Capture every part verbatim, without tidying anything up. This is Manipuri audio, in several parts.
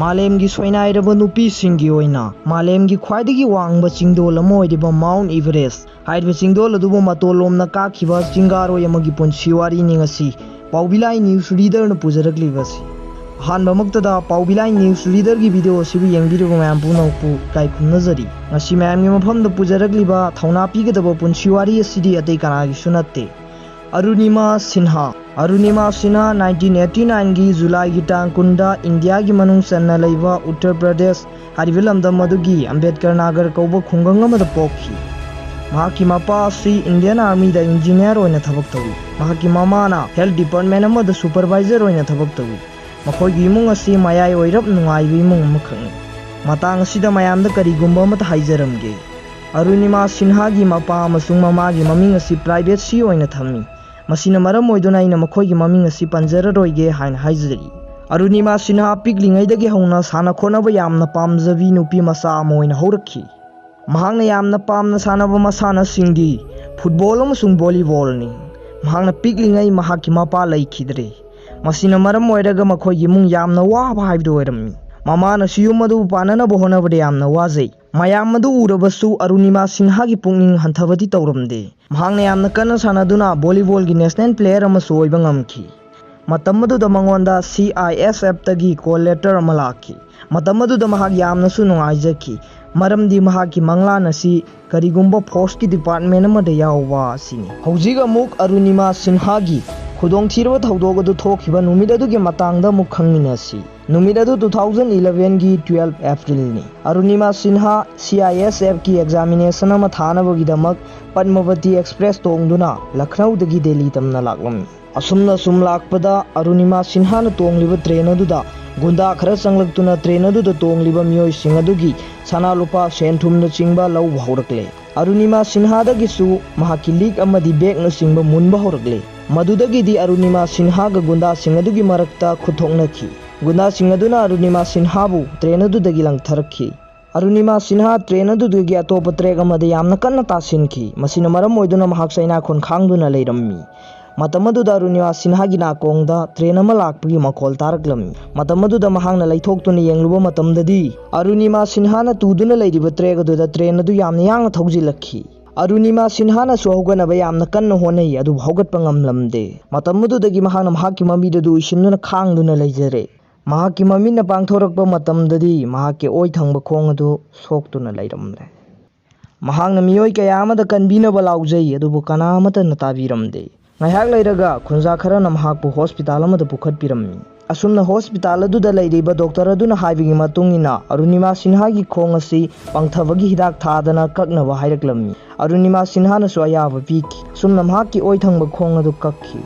ꯃꯥꯂꯦꯝꯒꯤ ꯁꯣꯏꯅꯥꯏꯔꯕ ꯅꯨꯄꯤꯁꯤꯡꯒꯤ ꯑꯣꯏꯅ ꯃꯥꯂꯦꯝꯒꯤ ꯈ꯭ꯋꯥꯏꯗꯒꯤ ꯋꯥꯡꯕ ꯆꯤꯡꯗꯣꯜ ꯑꯃ ꯑꯣꯏꯔꯤꯕ ꯃꯥꯎꯟ ꯏꯚꯔꯦꯁ ꯍꯥꯏꯔꯤꯕ ꯆꯤꯡꯗꯣꯜ ꯑꯗꯨꯕꯨ ꯃꯇꯣꯟ ꯂꯣꯝꯅ ꯀꯥꯈꯤꯕ ꯆꯤꯡꯒꯥꯔꯣꯏ ꯑꯃꯒꯤ ꯄꯨꯟꯁꯤ ꯋꯥꯔꯤꯅꯤ ꯉꯁꯤ ꯄꯥꯎꯕꯤꯂꯥꯏ ꯅ꯭ꯌꯨꯁ ꯔꯤꯗꯔꯅ ꯄꯨꯖꯔꯛꯂꯤꯕ ꯑꯁꯤ꯫ ꯑꯍꯥꯟꯕꯃꯛꯇꯗ ꯄꯥꯎꯕꯤꯂꯥꯏ ꯅ꯭ꯌꯨꯁ ꯔꯤꯗꯔꯒꯤ ꯚꯤꯗꯤꯑꯣ ꯑꯁꯤꯕꯨ ꯌꯦꯡꯕꯤꯔꯤꯕ ꯃꯌꯥꯝ ꯄꯨꯝꯅꯃꯛꯄꯨ ꯏꯀꯥꯏ ꯈꯨꯝꯅꯖꯔꯤ꯫ ꯉꯁꯤ ꯃꯌꯥꯝꯒꯤ ꯃꯐꯝꯗ ꯄꯨꯖꯔꯛꯂꯤꯕ ꯊꯧꯅꯥ ꯄꯤꯒꯗꯕ ꯄꯨꯟꯁꯤ ꯋꯥꯔꯤ ꯑꯁꯤꯗꯤ ꯑꯇꯩ ꯀꯅꯥꯒꯤꯁꯨ ꯅꯠꯇꯦ, ꯑꯔꯨꯅꯤꯃꯥ ꯁꯤꯟꯍꯥ꯫ ꯑꯔꯨꯅꯤꯃꯥ ꯁꯤꯟꯍꯥ ꯅꯥꯏꯟꯇꯤꯟ ꯑꯩꯠꯇꯤ ꯅꯥꯏꯟꯒꯤ ꯖꯨꯂꯥꯏꯒꯤ ꯇꯥꯡ ꯀꯨꯟꯗ ꯏꯟꯗꯤꯌꯥꯒꯤ ꯃꯅꯨꯡ ꯆꯟꯅ ꯂꯩꯕ ꯎꯠꯇꯔ ꯄ꯭ꯔꯗꯦꯁ ꯍꯥꯏꯔꯤꯕ ꯂꯝꯗꯝ ꯑꯗꯨꯒꯤ ꯑꯝꯕꯦꯗꯀꯔ ꯅꯥꯒꯔ ꯀꯧꯕ ꯈꯨꯡꯒꯪ ꯑꯃꯗ ꯄꯣꯛꯈꯤ꯫ ꯃꯍꯥꯛꯀꯤ ꯃꯄꯥ ꯑꯁꯤ ꯏꯟꯗꯤꯌꯟ ꯑꯥꯔꯃꯤꯗ ꯏꯟꯖꯤꯅꯤꯌꯔ ꯑꯣꯏꯅ ꯊꯕꯛ ꯇꯧꯏ꯫ ꯃꯍꯥꯛꯀꯤ ꯃꯃꯥꯅ ꯍꯦꯜꯊ ꯗꯤꯄꯥꯔꯠꯃꯦꯟ ꯑꯃꯗ ꯁꯨꯄꯔꯚꯥꯏꯖꯔ ꯑꯣꯏꯅ ꯊꯕꯛ ꯇꯧꯏ꯫ ꯃꯈꯣꯏꯒꯤ ꯏꯃꯨꯡ ꯑꯁꯤ ꯃꯌꯥꯏ ꯑꯣꯏꯔꯞ ꯅꯨꯡꯉꯥꯏꯕ ꯏꯃꯨꯡ ꯑꯃꯈꯛꯅꯤ꯫ ꯃꯇꯥꯡ ꯑꯁꯤꯗ ꯃꯌꯥꯝꯗ ꯀꯔꯤꯒꯨꯝꯕ ꯑꯃꯠꯇ ꯍꯥꯏꯖꯔꯝꯒꯦ꯫ ꯑꯔꯨꯅꯤꯃꯥ ꯁꯤꯟꯍꯥꯒꯤ ꯃꯄꯥ ꯑꯃꯁꯨꯡ ꯃꯃꯥꯒꯤ ꯃꯃꯤꯡ ꯑꯁꯤ ꯄ꯭ꯔꯥꯏꯚꯦꯠꯁꯤ ꯑꯣꯏꯅ ꯊꯝꯃꯤ꯫ ꯃꯁꯤꯅ ꯃꯔꯝ ꯑꯣꯏꯗꯨꯅ ꯑꯩꯅ ꯃꯈꯣꯏꯒꯤ ꯃꯃꯤꯡ ꯑꯁꯤ ꯄꯟꯖꯔꯔꯣꯏꯒꯦ ꯍꯥꯏꯅ ꯍꯥꯏꯖꯔꯤ꯫ ꯑꯔꯨꯅꯤꯃꯥ ꯁꯤꯟꯍꯥ ꯄꯤꯛꯂꯤꯉꯩꯗꯒꯤ ꯍꯧꯅ ꯁꯥꯟꯅ ꯈꯣꯠꯅꯕ ꯌꯥꯝꯅ ꯄꯥꯝꯖꯕꯤ ꯅꯨꯄꯤ ꯃꯆꯥ ꯑꯃ ꯑꯣꯏꯅ ꯍꯧꯔꯛꯈꯤ꯫ ꯃꯍꯥꯛꯅ ꯌꯥꯝꯅ ꯄꯥꯝꯅ ꯁꯥꯟꯅꯕ ꯃꯁꯥꯟꯅꯁꯤꯡꯗꯤ ꯐꯨꯠꯕꯣꯜ ꯑꯃꯁꯨꯡ ꯚꯣꯂꯤꯕꯣꯜꯅꯤ꯫ ꯃꯍꯥꯛꯅ ꯄꯤꯛꯂꯤꯉꯩ ꯃꯍꯥꯛꯀꯤ ꯃꯄꯥ ꯂꯩꯈꯤꯗ꯭ꯔꯦ꯫ ꯃꯁꯤꯅ ꯃꯔꯝ ꯑꯣꯏꯔꯒ ꯃꯈꯣꯏꯒꯤ ꯏꯃꯨꯡ ꯌꯥꯝꯅ ꯋꯥꯕ ꯍꯥꯏꯕꯗꯨ ꯑꯣꯏꯔꯝꯃꯤ꯫ ꯃꯃꯥꯅꯁꯨ ꯌꯨꯝ ꯑꯗꯨꯕꯨ ꯄꯥꯟꯅꯅꯕ ꯍꯣꯠꯅꯕꯗ ꯌꯥꯝꯅ ꯋꯥꯖꯩ꯫ ꯃꯌꯥꯝ ꯑꯗꯨ ꯎꯔꯕꯁꯨ ꯑꯔꯨꯅꯤꯃꯥ ꯁꯤꯟꯍꯥꯒꯤ ꯄꯨꯛꯅꯤꯡ ꯍꯟꯊꯕꯗꯤ ꯇꯧꯔꯝꯗꯦ꯫ ꯃꯍꯥꯛꯅ ꯌꯥꯝꯅ ꯀꯟꯅ ꯁꯥꯟꯅꯗꯨꯅ ꯚꯣꯂꯤꯕꯣꯜꯒꯤ ꯅꯦꯁꯅꯦꯜ ꯄ꯭ꯂꯦꯌꯔ ꯑꯃꯁꯨ ꯑꯣꯏꯕ ꯉꯝꯈꯤ꯫ ꯃꯇꯝ ꯑꯗꯨꯗ ꯃꯉꯣꯟꯗ ꯁꯤ ꯑꯥꯏ ꯑꯦꯁ ꯑꯦꯐꯇꯒꯤ ꯀꯣꯜ ꯂꯦꯇꯔ ꯑꯃ ꯂꯥꯛꯈꯤ꯫ ꯃꯇꯝ ꯑꯗꯨꯗ ꯃꯍꯥꯛ ꯌꯥꯝꯅꯁꯨ ꯅꯨꯡꯉꯥꯏꯖꯈꯤ, ꯃꯔꯝꯗꯤ ꯃꯍꯥꯛꯀꯤ ꯃꯪꯂꯥꯟ ꯑꯁꯤ ꯀꯔꯤꯒꯨꯝꯕ ꯐꯣꯔꯁꯀꯤ ꯗꯤꯄꯥꯔꯠꯃꯦꯟ ꯑꯃꯗ ꯌꯥꯎꯕ ꯑꯁꯤꯅꯤ꯫ ꯍꯧꯖꯤꯛ ꯑꯃꯨꯛ ꯑꯔꯨꯅꯤꯃꯥ ꯁꯤꯟꯍꯥꯒꯤ ꯈꯨꯗꯣꯡꯊꯤꯔꯕ ꯊꯧꯗꯣꯛ ꯑꯗꯨ ꯊꯣꯛꯈꯤꯕ ꯅꯨꯃꯤꯠ ꯑꯗꯨꯒꯤ ꯃꯇꯥꯡꯗ ꯑꯃꯨꯛ ꯈꯪꯃꯤꯟꯅꯁꯤ꯫ ꯅꯨꯃꯤꯠ ꯑꯗꯨ ꯇꯨ ꯊꯥꯎꯖꯟ ꯏꯂꯚꯦꯟꯒꯤ ꯇꯨꯋꯦꯜꯐ ꯑꯦꯄ꯭ꯔꯤꯜꯅꯤ꯫ Arunima Sinha C I S ꯑꯦꯐꯀꯤ examination ꯑꯃ ꯊꯥꯅꯕꯒꯤꯗꯃꯛ ꯄꯗꯃꯕꯇꯤ ꯑꯦꯛꯁꯄ꯭ꯔꯦꯁ ꯇꯣꯡꯗꯨꯅ ꯂꯈꯅꯧꯗꯒꯤ ꯗꯦꯜꯂꯤ ꯇꯝꯅ ꯂꯥꯛꯂꯝꯃꯤ꯫ ꯑꯁꯨꯝꯅ ꯁꯨꯝ ꯂꯥꯛꯄꯗ ꯑꯔꯨꯅꯤꯃꯥ ꯁꯤꯟꯍꯥꯅ ꯇꯣꯡꯂꯤꯕ ꯇ꯭ꯔꯦꯟ ꯑꯗꯨꯗ ꯒꯨꯟꯗꯥ ꯈꯔ ꯆꯪꯂꯛꯇꯨꯅ ꯇ꯭ꯔꯦꯟ ꯑꯗꯨꯗ ꯇꯣꯡꯂꯤꯕ ꯃꯤꯑꯣꯏꯁꯤꯡ ꯑꯗꯨꯒꯤ ꯁꯅꯥ ꯂꯨꯄꯥ ꯁꯦꯟ ꯊꯨꯝꯅꯆꯤꯡꯕ ꯂꯧꯕ ꯍꯧꯔꯛꯂꯦ꯫ ꯑꯔꯨꯅꯤꯃꯥ ꯁꯤꯟꯍꯥꯗꯒꯤꯁꯨ ꯃꯍꯥꯛꯀꯤ ꯂꯤꯛ ꯑꯃꯗꯤ ꯕꯦꯒꯅꯆꯤꯡꯕ ꯃꯨꯟꯕ ꯍꯧꯔꯛꯂꯦ꯫ ꯃꯗꯨꯗꯒꯤꯗꯤ ꯑꯔꯨꯅꯤꯃꯥ ꯁꯤꯟꯍꯥꯒ ꯒꯨꯟꯗꯥꯁꯤꯡ ꯑꯗꯨꯒꯤ ꯃꯔꯛꯇ ꯈꯨꯠꯊꯣꯛꯅꯈꯤ꯫ ꯒꯨꯟꯗꯥꯁꯤꯡ ꯑꯗꯨꯅ ꯑꯔꯨꯅꯤꯃꯥ ꯁꯤꯟꯍꯥꯕꯨ ꯇ꯭ꯔꯦꯟ ꯑꯗꯨꯗꯒꯤ ꯂꯪꯊꯔꯛꯈꯤ꯫ ꯑꯔꯨꯅꯤꯃꯥ ꯁꯤꯟꯍꯥ ꯇ꯭ꯔꯦꯟ ꯑꯗꯨꯗꯒꯤ ꯑꯇꯣꯞꯄ ꯇ꯭ꯔꯦꯛ ꯑꯃꯗ ꯌꯥꯝꯅ ꯀꯟꯅ ꯇꯥꯁꯤꯟꯈꯤ꯫ ꯃꯁꯤꯅ ꯃꯔꯝ ꯑꯣꯏꯗꯨꯅ ꯃꯍꯥꯛ ꯆꯩꯅꯥꯈꯣꯟ ꯈꯥꯡꯗꯨꯅ ꯂꯩꯔꯝꯃꯤ꯫ ꯃꯇꯝ ꯑꯗꯨꯗ ꯑꯔꯨꯅꯤꯃꯥ ꯁꯤꯟꯍꯥꯒꯤ ꯅꯥꯀꯣꯡꯗ ꯇ꯭ꯔꯦꯟ ꯑꯃ ꯂꯥꯛꯄꯒꯤ ꯃꯈꯣꯜ ꯇꯥꯔꯛꯂꯝꯃꯤ꯫ ꯃꯇꯝ ꯑꯗꯨꯗ ꯃꯍꯥꯛꯅ ꯂꯩꯊꯣꯛꯇꯨꯅ ꯌꯦꯡꯂꯨꯕ ꯃꯇꯝꯗꯗꯤ, ꯑꯔꯨꯅꯤꯃꯥ ꯁꯤꯟꯍꯥꯅ ꯇꯨꯗꯨꯅ ꯂꯩꯔꯤꯕ ꯇ꯭ꯔꯦꯛ ꯑꯗꯨꯗ ꯇ꯭ꯔꯦꯟ ꯑꯗꯨ ꯌꯥꯝꯅ ꯌꯥꯡꯅ ꯊꯧꯖꯤꯜꯂꯛꯈꯤ꯫ ꯑꯔꯨꯅꯤꯃꯥ ꯁꯤꯟꯍꯥꯅꯁꯨ ꯍꯧꯒꯠꯅꯕ ꯌꯥꯝꯅ ꯀꯟꯅ ꯍꯣꯠꯅꯩ, ꯑꯗꯨꯕꯨ ꯍꯧꯒꯠꯄ ꯉꯝꯂꯝꯗꯦ꯫ ꯃꯇꯝ ꯑꯗꯨꯗꯒꯤ ꯃꯍꯥꯛꯅ ꯃꯍꯥꯛꯀꯤ ꯃꯃꯤꯠ ꯑꯗꯨ ꯎꯏꯁꯤꯟꯗꯨꯅ ꯈꯥꯡꯗꯨꯅ ꯂꯩꯖꯔꯦ꯫ ꯃꯍꯥꯛꯀꯤ ꯃꯃꯤꯠꯅ ꯄꯥꯡꯊꯣꯔꯛꯄ ꯃꯇꯝꯗꯗꯤ ꯃꯍꯥꯛꯀꯤ ꯑꯣꯏ ꯊꯪꯕ ꯈꯣꯡ ꯑꯗꯨ ꯁꯣꯛꯇꯨꯅ ꯂꯩꯔꯝꯂꯦ꯫ ꯃꯍꯥꯛꯅ ꯃꯤꯑꯣꯏ ꯀꯌꯥ ꯑꯃꯗ ꯀꯟꯕꯤꯅꯕ ꯂꯥꯎꯖꯩ, ꯑꯗꯨꯕꯨ ꯀꯅꯥ ꯑꯃꯠꯇꯅ ꯇꯥꯕꯤꯔꯝꯗꯦ꯫ ꯉꯥꯏꯍꯥꯛ ꯂꯩꯔꯒ ꯈꯨꯟꯖꯥ ꯈꯔꯅ ꯃꯍꯥꯛꯄꯨ ꯍꯣꯁꯄꯤꯇꯥꯜ ꯑꯃꯗ ꯄꯨꯈꯠꯄꯤꯔꯝꯃꯤ꯫ ꯑꯁꯨꯝꯅ ꯍꯣꯁꯄꯤꯇꯥꯜ ꯑꯗꯨꯗ ꯂꯩꯔꯤꯕ ꯗꯣꯛꯇꯔ ꯑꯗꯨꯅ ꯍꯥꯏꯕꯒꯤ ꯃꯇꯨꯡ ꯏꯟꯅ, ꯑꯔꯨꯅꯤꯃꯥ ꯁꯤꯟꯍꯥꯒꯤ ꯈꯣꯡ ꯑꯁꯤ ꯄꯪꯊꯕꯒꯤ ꯍꯤꯗꯥꯛ ꯊꯥꯗꯅ ꯀꯛꯅꯕ ꯍꯥꯏꯔꯛꯂꯝꯃꯤ꯫ ꯑꯔꯨꯅꯤꯃꯥ ꯁꯤꯟꯍꯥꯅꯁꯨ ꯑꯌꯥꯕ ꯄꯤꯈꯤ꯫ ꯑꯁꯨꯝꯅ ꯃꯍꯥꯛꯀꯤ ꯑꯣꯏ ꯊꯪꯕ ꯈꯣꯡ ꯑꯗꯨ ꯀꯛꯈꯤ꯫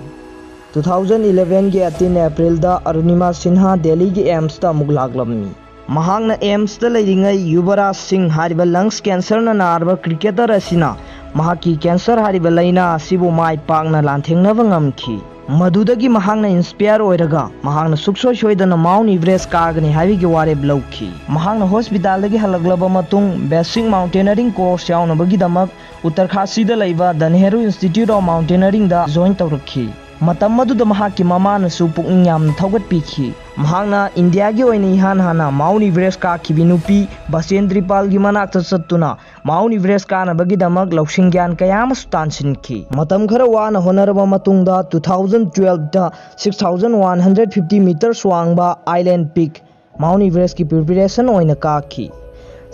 Two thousand elevenꯒꯤ eighteen Aprilꯗ ꯑꯔꯨꯅꯤꯃꯥ ꯁꯤꯟꯍꯥ ꯗꯦꯜꯂꯤꯒꯤ ꯑꯦꯝꯁꯇ ꯑꯃꯨꯛ ꯂꯥꯛꯂꯝꯃꯤ꯫ ꯃꯍꯥꯛꯅ ꯑꯦꯝꯁꯇ ꯂꯩꯔꯤꯉꯩ ꯌꯨꯕꯔꯥꯖ ꯁꯤꯡ ꯍꯥꯏꯔꯤꯕ ꯂꯪꯁ ꯀꯦꯟꯁꯔꯅ ꯅꯥꯔꯕ ꯀ꯭ꯔꯤꯀꯦꯇꯔ ꯑꯁꯤꯅ ꯃꯍꯥꯛꯀꯤ ꯀꯦꯟꯁꯔ ꯍꯥꯏꯔꯤꯕ ꯂꯥꯏꯅꯥ ꯑꯁꯤꯕꯨ ꯃꯥꯏ ꯄꯥꯛꯅ ꯂꯥꯟꯊꯦꯡꯅꯕ ꯉꯝꯈꯤ꯫ ꯃꯗꯨꯗꯒꯤ ꯃꯍꯥꯛꯅ ꯏꯟꯁꯄꯤꯌꯔ ꯑꯣꯏꯔꯒ ꯃꯍꯥꯛꯅ ꯁꯨꯛꯁꯣꯏ ꯁꯣꯏꯗꯅ ꯃꯥꯎꯟ ꯏꯚꯔꯦꯁ ꯀꯥꯒꯅꯤ ꯍꯥꯏꯕꯒꯤ ꯋꯥꯔꯦꯞ ꯂꯧꯈꯤ꯫ ꯃꯍꯥꯛꯅ ꯍꯣꯁꯄꯤꯇꯥꯜꯗꯒꯤ ꯍꯜꯂꯛꯂꯕ ꯃꯇꯨꯡ ꯕꯦꯁꯤꯛ ꯃꯥꯎꯟꯇꯦꯅꯔꯤꯡ ꯀꯣꯔꯁ ꯌꯥꯎꯅꯕꯒꯤꯗꯃꯛ ꯎꯠꯇꯔꯈꯥꯁꯤꯗ ꯂꯩꯕ ꯗ ꯅꯦꯍꯔꯨ ꯏꯟꯁꯇꯤꯇ꯭ꯌꯨꯠ ꯑꯣꯐ ꯃꯥꯎꯟꯇꯦꯅꯔꯤꯡꯗ ꯖꯣꯏꯟ ꯇꯧꯔꯛꯈꯤ꯫ ꯃꯇꯝ ꯑꯗꯨꯗ ꯃꯍꯥꯛꯀꯤ ꯃꯃꯥꯅꯁꯨ ꯄꯨꯛꯅꯤꯡ ꯌꯥꯝꯅ ꯊꯧꯒꯠꯄꯤꯈꯤ꯫ ꯃꯍꯥꯛꯅ ꯏꯟꯗꯤꯌꯥꯒꯤ ꯑꯣꯏꯅ ꯏꯍꯥꯟ ꯍꯥꯟꯅ ꯃꯥꯎꯟ ꯏꯚꯔꯦꯁ ꯀꯥꯈꯤꯕꯤ ꯅꯨꯄꯤ ꯕꯁꯦꯟꯗ꯭ꯔꯤ ꯄꯥꯜꯒꯤ ꯃꯅꯥꯛꯇ ꯆꯠꯇꯨꯅ ꯃꯥꯎꯟ ꯏꯚꯔꯦꯁ ꯀꯥꯅꯕꯒꯤꯗꯃꯛ ꯂꯧꯁꯤꯡ ꯒ꯭ꯌꯥꯟ ꯀꯌꯥ ꯑꯃꯁꯨ ꯇꯥꯟꯁꯤꯟꯈꯤ꯫ ꯃꯇꯝ ꯈꯔ ꯋꯥꯅ ꯍꯣꯠꯅꯔꯕ ꯃꯇꯨꯡꯗ two thousand twelveꯇ six thousand one hundred fifty meters ꯋꯥꯡꯕ ꯑꯥꯏꯂꯦꯟ ꯄꯤꯛ ꯃꯥꯎꯟ ꯏꯚꯔꯦꯁꯀꯤ ꯄ꯭ꯔꯤꯄꯦꯔꯦꯁꯟ ꯑꯣꯏꯅ ꯀꯥꯈꯤ꯫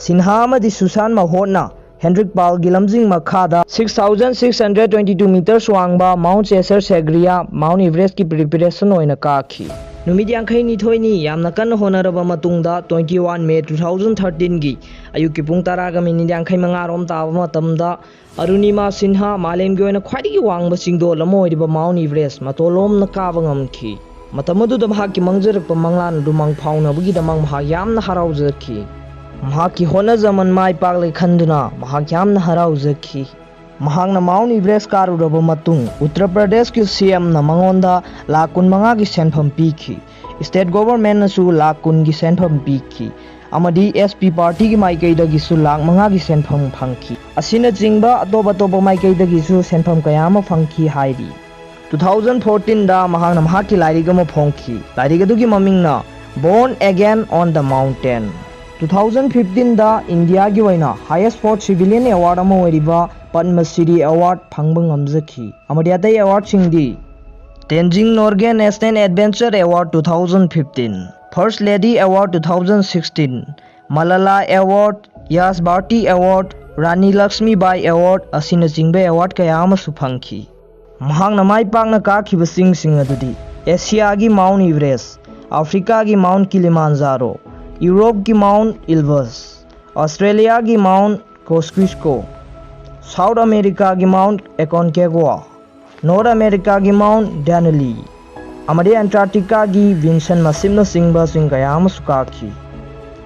ꯁꯤꯟꯍꯥ ꯑꯃꯗꯤ ꯁꯨꯁꯥꯟ ꯃꯍꯣꯠꯅ ꯍꯦꯟꯗ꯭ꯔꯤꯛ ꯄꯥꯜꯒꯤ ꯂꯝꯖꯤꯡ ꯃꯈꯥꯗ six thousand six hundred twenty two meters ꯋꯥꯡꯕ ꯃꯥꯎꯟ ꯆꯦꯁꯔ ꯁꯦꯒ꯭ꯔꯤꯌꯥ ꯃꯥꯎꯟ ꯏꯚꯔꯦꯁꯀꯤ ꯄ꯭ꯔꯤꯄꯦꯔꯦꯁꯟ ꯑꯣꯏꯅ ꯀꯥꯈꯤ꯫ ꯅꯨꯃꯤꯠ ꯌꯥꯡꯈꯩꯅꯤꯊꯣꯏꯅꯤ ꯌꯥꯝꯅ ꯀꯟꯅ ꯍꯣꯠꯅꯔꯕ ꯃꯇꯨꯡꯗ, twenty one May two thousand thirteenꯒꯤ ꯑꯌꯨꯛꯀꯤ ꯄꯨꯡ ꯇꯔꯥꯒ ꯃꯤꯅꯤꯠ ꯌꯥꯡꯈꯩ ꯃꯉꯥ ꯔꯣꯝ ꯇꯥꯕ ꯃꯇꯝꯗ, ꯑꯔꯨꯅꯤꯃꯥ ꯁꯤꯟꯍꯥ ꯃꯥꯂꯦꯝꯒꯤ ꯑꯣꯏꯅ ꯈ꯭ꯋꯥꯏꯗꯒꯤ ꯋꯥꯡꯕ ꯆꯤꯡꯗꯣꯜ ꯑꯃ ꯑꯣꯏꯔꯤꯕ ꯃꯥꯎꯟ ꯏꯚꯔꯦꯁ ꯃꯇꯣꯜꯂꯣꯝꯅ ꯀꯥꯕ ꯉꯝꯈꯤ꯫ ꯃꯇꯝ ꯑꯗꯨꯗ ꯃꯍꯥꯛꯀꯤ ꯃꯪꯖꯔꯛꯄ ꯃꯪꯂꯥꯟ ꯑꯗꯨ ꯃꯪ ꯐꯥꯎꯅꯕꯒꯤꯗꯃꯛ ꯃꯍꯥꯛ ꯌꯥꯝꯅ ꯍꯔꯥꯎꯖꯈꯤ꯫ ꯃꯍꯥꯛꯀꯤ ꯍꯣꯠꯅꯖꯃꯟ ꯃꯥꯏ ꯄꯥꯛꯂꯦ ꯈꯟꯗꯨꯅ ꯃꯍꯥꯛ ꯌꯥꯝꯅ ꯍꯔꯥꯎꯖꯈꯤ꯫ ꯃꯍꯥꯛꯅ ꯃꯥꯎꯟ ꯏꯚꯔꯦꯁ ꯀꯥꯔꯨꯔꯕ ꯃꯇꯨꯡ, ꯎꯠꯇꯔ ꯄ꯭ꯔꯗꯦꯁꯀꯤ ꯁꯤ ꯑꯦꯝꯅ ꯃꯉꯣꯟꯗ ꯂꯥꯈ ꯀꯨꯟ ꯃꯉꯥꯒꯤ ꯁꯦꯟꯐꯝ ꯄꯤꯈꯤ꯫ ꯁ꯭ꯇꯦꯠ ꯒꯣꯚꯔꯟꯃꯦꯟꯠꯅꯁꯨ ꯂꯥꯈ ꯀꯨꯟꯒꯤ ꯁꯦꯟꯐꯝ ꯄꯤꯈꯤ ꯑꯃꯗꯤ ꯑꯦꯁ ꯄꯤ ꯄꯥꯔꯇꯤꯒꯤ ꯃꯥꯏꯀꯩꯗꯒꯤꯁꯨ ꯂꯥꯈ ꯃꯉꯥꯒꯤ ꯁꯦꯟꯐꯝ ꯐꯪꯈꯤ꯫ ꯑꯁꯤꯅꯆꯤꯡꯕ ꯑꯇꯣꯞ ꯑꯇꯣꯞꯄ ꯃꯥꯏꯀꯩꯗꯒꯤꯁꯨ ꯁꯦꯟꯐꯝ ꯀꯌꯥ ꯑꯃ ꯐꯪꯈꯤ ꯍꯥꯏꯔꯤ꯫ ꯇꯨ ꯊꯥꯎꯖꯟ ꯐꯣꯔꯇꯤꯟꯗ ꯃꯍꯥꯛꯅ ꯃꯍꯥꯛꯀꯤ ꯂꯥꯏꯔꯤꯛ ꯑꯃ ꯐꯣꯡꯈꯤ꯫ ꯂꯥꯏꯔꯤꯛ ꯑꯗꯨꯒꯤ ꯃꯃꯤꯡꯅ Born Again on the Mountain꯫ Two thousand ꯐꯤꯐꯇꯤꯟꯗ ꯏꯟꯗꯤꯌꯥꯒꯤ ꯑꯣꯏꯅ highest for civilian award ꯑꯃ ꯑꯣꯏꯔꯤꯕ ꯄꯗꯃ ꯁ꯭ꯔꯤ award ꯐꯪꯕ ꯉꯝꯖꯈꯤ꯫ ꯑꯃꯗꯤ ꯑꯇꯩ awardꯁꯤꯡꯗꯤ Tenzing Norgay National Adventure Award two thousand fifteen, First Lady Award two thousand sixteen, Malala Award, Yash Bharati Award, Rani Lakshmibai Award ꯑꯁꯤꯅꯆꯤꯡꯕ award ꯀꯌꯥ ꯑꯃꯁꯨ ꯐꯪꯈꯤ꯫ ꯃꯍꯥꯛꯅ ꯃꯥꯏ ꯄꯥꯛꯅ ꯀꯥꯈꯤꯕ ꯆꯤꯡꯁꯤꯡ ꯑꯗꯨꯗꯤ ꯑꯦꯁꯤꯌꯥꯒꯤ Mount Everest, ꯑꯐ꯭ꯔꯤꯀꯥꯒꯤ Mount Kilimanjaro, ꯌꯨꯔꯣꯞꯀꯤ Mount Elbrus, ꯑꯁꯇ꯭ꯔꯦꯂꯤꯌꯥꯒꯤ Mount Kosciuszko, south ꯑꯃꯦꯔꯤꯀꯥꯒꯤ Mount Aconcagua, ꯅꯣꯔꯠ ꯑꯃꯦꯔꯤꯀꯥꯒꯤ Mount Denali, ꯑꯃꯗꯤ ꯑꯦꯟꯇꯥꯔꯀꯇꯤꯀꯥꯒꯤ Vinson ꯃꯁꯤꯝꯅꯆꯤꯡꯕꯁꯤꯡ ꯀꯌꯥ ꯑꯃꯁꯨ ꯀꯥꯈꯤ꯫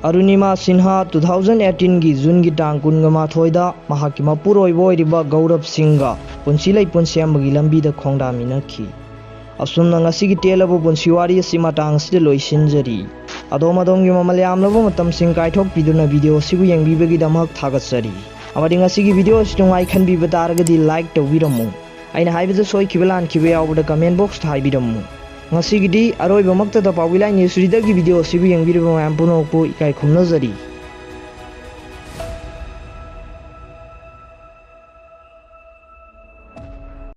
ꯑꯔꯨꯅꯤꯃꯥ ꯁꯤꯟꯍꯥ ꯇꯨ ꯊꯥꯎꯖꯟ ꯑꯩꯠꯇꯤꯟꯒꯤ ꯖꯨꯟꯒꯤ ꯇꯥꯡ ꯀꯨꯟꯒ ꯃꯥꯊꯣꯏꯗ ꯃꯍꯥꯛꯀꯤ ꯃꯄꯨꯔꯣꯏꯕ ꯑꯣꯏꯔꯤꯕ ꯒꯧꯔꯕ ꯁꯤꯡꯒ ꯄꯨꯟꯁꯤ ꯂꯩꯄꯨꯟ ꯁꯦꯝꯕꯒꯤ ꯂꯝꯕꯤꯗ ꯈꯣꯡꯗꯥꯃꯤꯟꯅꯈꯤ꯫ ꯑꯁꯨꯝꯅ ꯉꯁꯤꯒꯤ ꯇꯦꯜꯂꯕ ꯄꯨꯟꯁꯤ ꯋꯥꯔꯤ ꯑꯁꯤ ꯃꯇꯥꯡ ꯑꯁꯤꯗ ꯂꯣꯏꯁꯤꯟꯖꯔꯤ꯫ ꯑꯗꯣꯝ ꯑꯗꯣꯝꯒꯤ ꯃꯃꯜ ꯌꯥꯝꯂꯕ ꯃꯇꯝꯁꯤꯡ ꯀꯥꯏꯊꯣꯛꯄꯤꯗꯨꯅ ꯚꯤꯗꯤꯑꯣ ꯑꯁꯤꯕꯨ ꯌꯦꯡꯕꯤꯕꯒꯤꯗꯃꯛ ꯊꯥꯒꯠꯆꯔꯤ꯫ ꯑꯃꯗꯤ ꯉꯁꯤꯒꯤ ꯚꯤꯗꯤꯑꯣ ꯑꯁꯤ ꯅꯨꯡꯉꯥꯏ ꯈꯟꯕꯤꯕ ꯇꯥꯔꯒꯗꯤ like ꯇꯧꯕꯤꯔꯝꯃꯨ꯫ ꯑꯩꯅ ꯍꯥꯏꯕꯗ ꯁꯣꯏꯈꯤꯕ ꯂꯥꯟꯈꯤꯕ ꯌꯥꯎꯕꯗ comment boxꯇ ꯍꯥꯏꯕꯤꯔꯝꯃꯨ꯫ ꯉꯁꯤꯒꯤꯗꯤ ꯑꯔꯣꯏꯕꯃꯛꯇꯗ ꯄꯥꯎꯕꯤ ꯂꯥꯏ ꯅ꯭ꯌꯨꯁ ꯔꯤꯗꯔꯒꯤ ꯚꯤꯗꯤꯑꯣ ꯑꯁꯤꯕꯨ ꯌꯦꯡꯕꯤꯔꯤꯕ ꯃꯌꯥꯝ ꯄꯨꯝꯅꯃꯛꯄꯨ ꯏꯀꯥꯏ ꯈꯨꯝꯅꯖꯔꯤ꯫